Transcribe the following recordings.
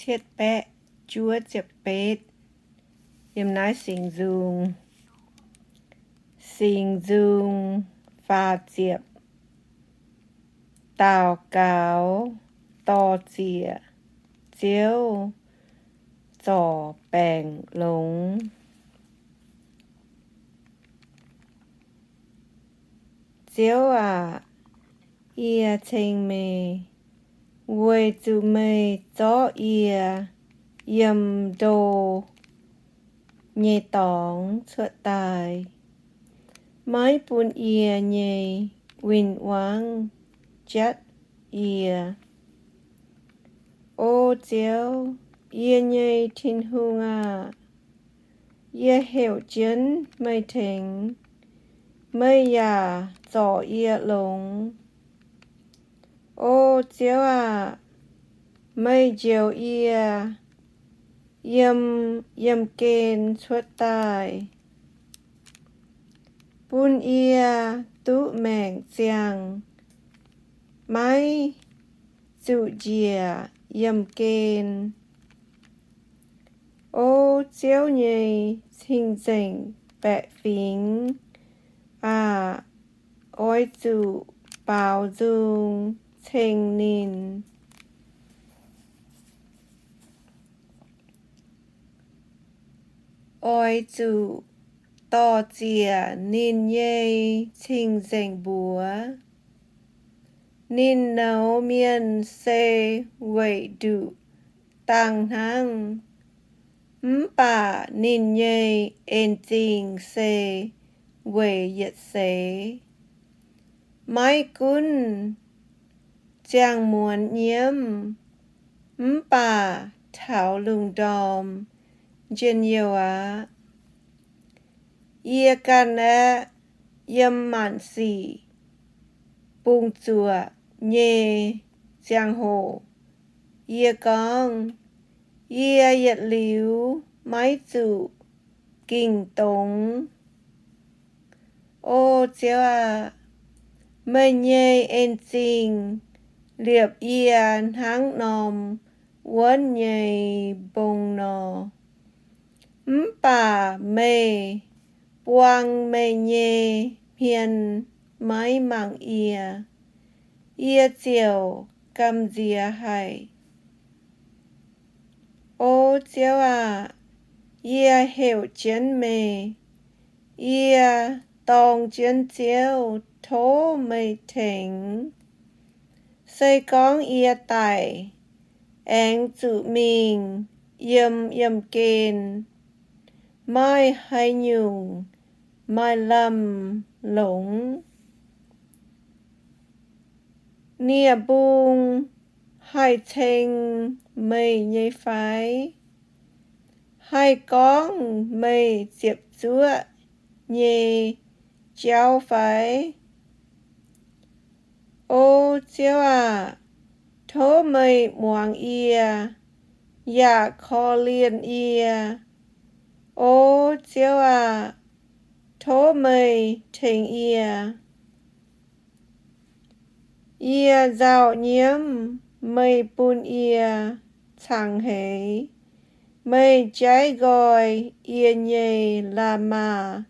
cietv baeqv juov ziepc betv. Yiem naaiv Singx Nzung, Singx Nzung faah ziepc. Daux gaux dor-ziec, Ziouv zorc baengc longx. Ziouv aac, yie ceng meih, weic zuqc meih zorqv yie yiem ndo nyei dorngx cuotv daaih, maiv bun yie nyei win-wangv jatv yie. O Ziouv, yie nyei Tin-Hungh aah! Yie heuc jienv meih tengx, meih yaac zorc yie longx. O Ziouv aah! Meih njoux yie yiem yiemh gen cuotv daaih, bun yie duqv maengc ziangh, maiv zuqc njiec yiemh gen. O Ziouv nyei cing-nzengc baeqc fingx aah! Oix zuqc baaux nzung ceng ninh. Oix zuqc dor-ziec ninh nyei cing-nzengc mbuox. Ninh nouz mienh se weic nduqc dangh hnangv, mv baac ninh nyei en-zingh se weic yietc seix. Maiv gunv ziangh muonz nyiemv, mv baac taux lungh ndorm njien-youh aqv. Yie ganh aeqv, yiem maanc sic bungx zuoqc nyei ziangh hoc, yie gorngv, Yie yietc liuz maiv zuqc ging-dongz. O Ziouv aah! Meih nyei en-zingh liepc yie hnangv norm wuonv nyei mbong nor, mv baac meih buang meih nyei hmien maiv mangc yie, yie ziouc gamh nziex haic. O Ziouv aah! Yie heuc jienv meih, yie dorng jienv Ziouv tov meih tengx. Se gorngv yie daic, aengx zuqc mingh yiem yiemh gen, maaih haaix nyungc maaih lamh longx? Nie-mbung haih ceng meih nyei fai? Haih gorngv meih ziepc zuoqv nyei jauv fai? O Ziouv aah! Tov meih muangx yie, yaac korv-lienh yie. O Ziouv aah! Tov meih tengx yie. Yie nzauh nyiemv, meih bun yie cangx heix. Meih jaiv nqoi yie nyei la'maah maah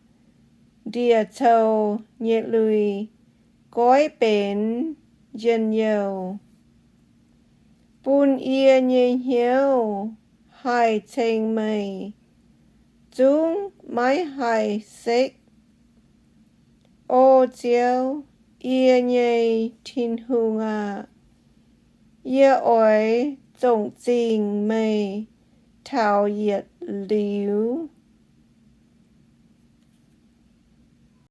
ndie-cou nyei lui, goiv benx njien-youh, bun yie nyei hnyouv haih ceng meih, zungv maiv haih sekv. O Ziouv, yie nyei Tin-Hungh aah! Yie oix zongc zingh meih taux yietc liuz.